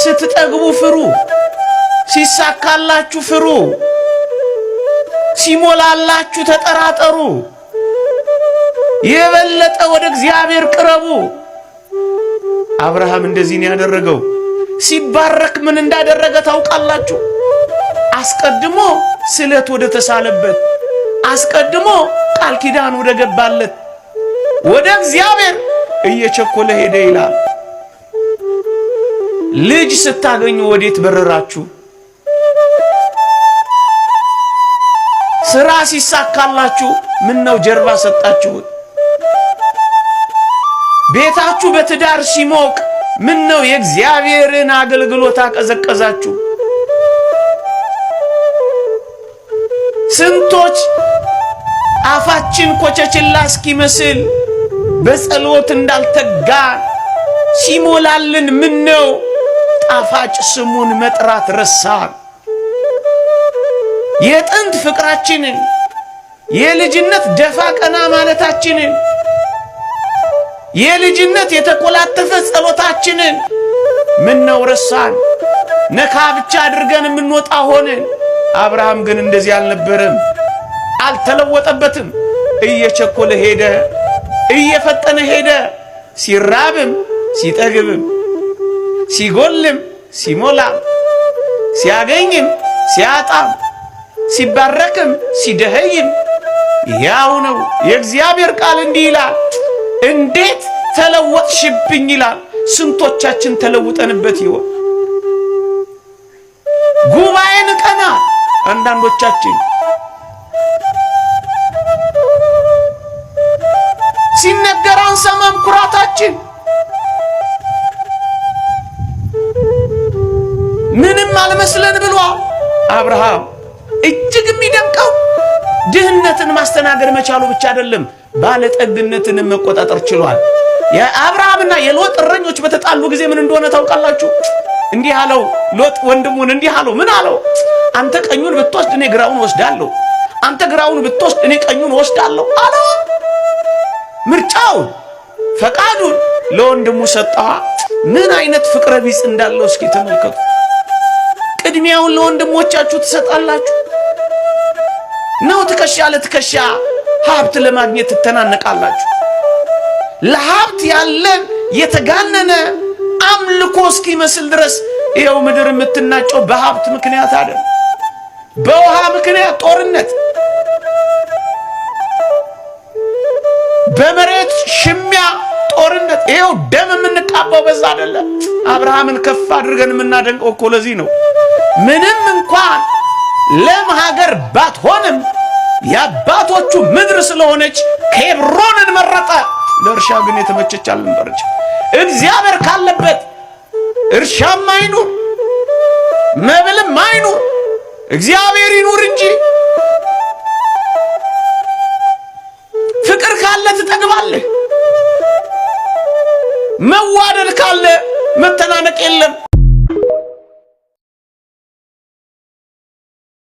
ስትጠግቡ ፍሩ፣ ሲሳካላችሁ ፍሩ፣ ሲሞላላችሁ ተጠራጠሩ። የበለጠ ወደ እግዚአብሔር ቅረቡ። አብርሃም እንደዚህ ነው ያደረገው። ሲባረክ ምን እንዳደረገ ታውቃላችሁ? አስቀድሞ ስለት ወደ ተሳለበት፣ አስቀድሞ ቃል ኪዳን ወደ ገባለት ወደ እግዚአብሔር እየቸኮለ ሄደ ይላል። ልጅ ስታገኙ ወዴት በረራችሁ? ስራ ሲሳካላችሁ ምን ነው ጀርባ ሰጣችሁት? ቤታችሁ በትዳር ሲሞቅ ምን ነው የእግዚአብሔርን አገልግሎት አቀዘቀዛችሁ? ስንቶች አፋችን ኮቸችላ እስኪመስል በጸሎት እንዳልተጋን ሲሞላልን ምን ነው ጣፋጭ ስሙን መጥራት ረሳን? የጥንት ፍቅራችንን የልጅነት ደፋ ቀና ማለታችንን የልጅነት የተኮላተፈ ጸሎታችንን ምን ነው ረሳን? ነካ ብቻ አድርገን የምንወጣ ሆንን። አብርሃም ግን እንደዚህ አልነበረም፣ አልተለወጠበትም። እየቸኮለ ሄደ፣ እየፈጠነ ሄደ። ሲራብም ሲጠግብም፣ ሲጎልም ሲሞላም፣ ሲያገኝም ሲያጣም፣ ሲባረክም ሲደኸይም ያው ነው። የእግዚአብሔር ቃል እንዲህ ይላል፣ እንዴት ተለወጥሽብኝ ይላል። ስንቶቻችን ተለውጠንበት ይሆን? ጉባኤ ንቀና አንዳንዶቻችን ሲነገር አንሰማም። ኩራታችን ምንም አልመስለን ብሏል አብርሃም። እጅግ የሚደንቀው ድህነትን ማስተናገድ መቻሉ ብቻ አይደለም፣ ባለጠግነትንም መቆጣጠር ችሏል። የአብርሃምና የሎጥ እረኞች በተጣሉ ጊዜ ምን እንደሆነ ታውቃላችሁ? እንዲህ አለው ሎጥ ወንድሙን እንዲህ አለው። ምን አለው? አንተ ቀኙን ብትወስድ እኔ ግራውን ወስዳለሁ፣ አንተ ግራውን ብትወስድ እኔ ቀኙን ወስዳለሁ አለው። ምርጫውን ፈቃዱን ለወንድሙ ሰጠዋ። ምን አይነት ፍቅረ ቢጽ እንዳለው እስኪ ተመልከቱ። ቅድሚያውን ለወንድሞቻችሁ ትሰጣላችሁ ነው? ትከሻ ለትከሻ ሀብት ለማግኘት ትተናነቃላችሁ። ለሀብት ያለን የተጋነነ አምልኮ እስኪመስል ድረስ ይኸው ምድር የምትናጨው በሀብት ምክንያት አይደል፣ በውሃ ምክንያት ጦርነት፣ በመሬት ሽሚያ ጦርነት፣ ይኸው ደም የምንቃባው በዛ አይደለም። አብርሃምን ከፍ አድርገን የምናደንቀው እኮ ለዚህ ነው። ምንም እንኳን ለም ሀገር ባትሆንም የአባቶቹ ምድር ስለሆነች ኬብሮንን መረጠ። ለእርሻ ግን የተመቸች አልነበረች። እግዚአብሔር ካለበት እርሻም አይኑር መብልም አይኑር እግዚአብሔር ይኑር እንጂ። ፍቅር ካለ ትጠግባለህ። መዋደድ ካለ መተናነቅ የለም።